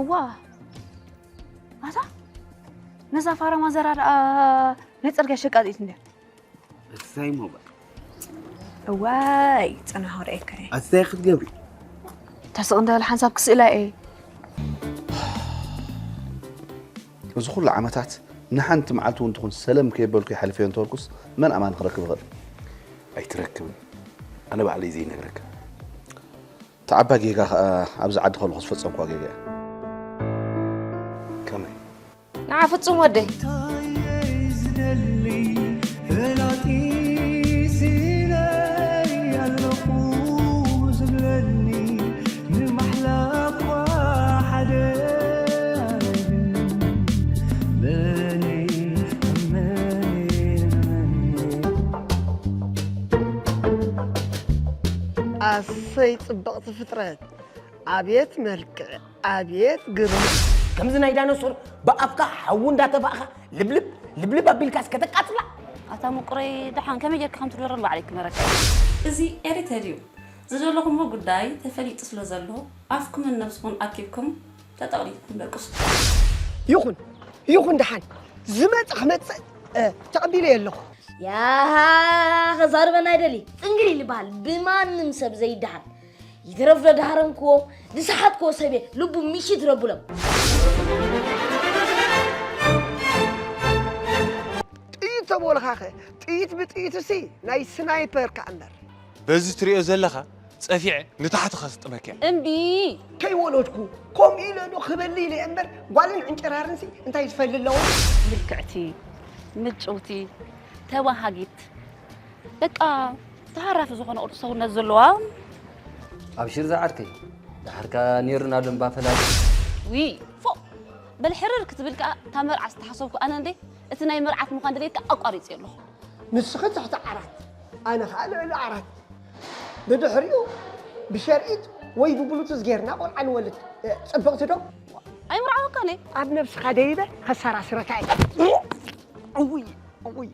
ዋ ኣታ ነዛ ፋራ ማዘራ ደኣ ናይ ጽርግያ ሸቃጢት እንድያ። እሰይ ሞባል። እዋይ ጽናሕ ወርኤካ እየ። ኣስታይ ክትገብሪ? ተስቕ እንዳበለ ሓንሳብ ክስእላ እየ። እዚ ኩሉ ዓመታት ንሓንቲ መዓልቲ እውን ትኹን ሰለም ከየበልኩ ይሓልፈዮ እንተበልኩስ መን ኣማኒ ክረክብ ይኽእል? ኣይትረክብን። ኣነ ባዕለይ ዘይነግረካ። ተዓባ ጌጋ ከኣ ኣብዚ ዓዲ ከለኹ ዝፈጸምኳ ጌጋ እያ። ከመይ? ንዓ ፍጹም ወደይ። ኣሰይ ጽብቕቲ ፍጥረት! ኣብየት መልክዕ! ኣብየት ግርማ! ከምዚ ናይ ዳይኖሶር ብኣፍካ ሓዊ እንዳተፋእኻ ልብልብ ልብልብ ኣቢልካስ ከተቃጽላ። ኣታ ምቁረይ ደሓን ከመይ ጌርካ ከም ትድረር ባዕለይ ክመረካ። እዚ ኤሪተል እዩ። ዝደለኹሞ ጉዳይ ተፈሊጡ ስለ ዘሎ ኣፍኩምን ነብስኹን ኣኪብኩም ተጠቕሊልኩም ደቅሱ። ይኹን ይኹን ደሓን ዝመጽእ ክመጽእ እ፣ ተቐቢለዮ ኣለኹ። ያሃ ከዛርበና ኣይደሊ ጽንግሪ ልበሃል ብማንም ሰብ ዘይደሃል ይትረፍ ዶ ደሃረምክዎ ዝሰሓትክዎ ሰብየ ልቡ ምሽት ረቡሎም ጥይት ተበልኻኸ ጥይት ብጥይትሲ ናይ ስናይፐር ከኣ እምበር በዚ ትሪኦ ዘለኻ ጸፊዐ ንታሕቲ ከስጥመካ እየ። እምቢ ከይወለድኩ ከምኡ ኢለ ዶ ክበሊ ኢለ እየ እምበር ጓልን ዕንጭራርንሲ እንታይ ዝፈሊ ኣለዎ ምልክዕቲ ምጭውቲ ተባሃጊት በቃ ተሃራፊ ዝኾነ ቅርጺ ሰውነት ዘለዋ ኣብሽር ዝዓርከይ ደሓርካ ኔርና ዶ እምባ ፈላጢ ዊ ፎ በል ሕርር ክትብል ከኣ እታ መርዓ ዝተሓሰብኩ ኣነ እንዴ እቲ ናይ መርዓት ምዃን ድሌትካ ኣቋሪጽ ኣለኹ ንስኺ ትሕቲ ዓራት ኣነ ኸኣ ልዕሊ ዓራት ብድሕሪኡ ብሸርኢት ወይ ብብሉቱዝ ጌርና ቆልዓ ንወልድ እ፣ ጽብቕቲ ዶ ኣይምርዓወካን እየ ኣብ ነብስኻ ደይበ ከሰራስረካ እየ እውይ እውይ